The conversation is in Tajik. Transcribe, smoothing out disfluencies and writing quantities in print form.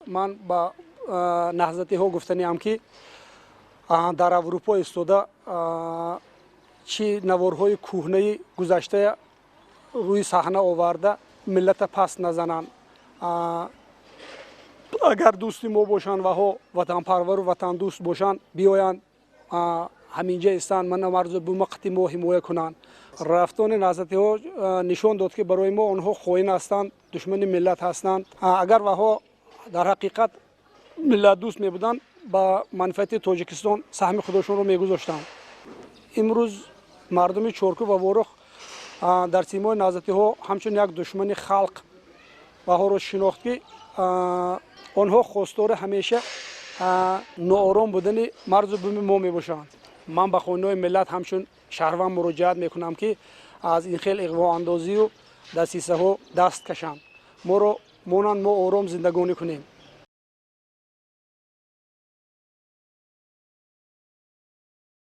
Ман ба наҳзатиҳо гуфтаниам, ки дар Аврупо истода чӣ наворҳои кӯҳнаи гузаштая рӯи саҳна оварда, миллата паст назананд. Агар дӯсти мо бошанд, ваҳо ватанпарвару ватандӯст бошанд, биёянд, ҳаминҷа истанд, мана марзу бума қати мо ҳимоя кунанд. Рафтони наҳзатиҳо нишон дод, ки барои мо онҳо хоин ҳастанд, душмани миллат ҳастанд. Агар ваҳо дар ҳақиқат миллатдӯст мебуданд, ба манфиати Тоҷикистон саҳми худошонро мегузоштанд. Имрӯз мардуми Чорку ва Ворух дар симои наҳзатиҳо ҳамчун як душмани халқ ваҳоро шинохт, ки онҳо хостори ҳамеша ноором будани марзу буми мо мебошанд. Ман ба хоинои миллат ҳамчун шаҳрванд муроҷиат мекунам, ки аз ин хел иғвоандозию дасисаҳо даст кашанд, моро монанд, мо ором зиндагонӣ кунем.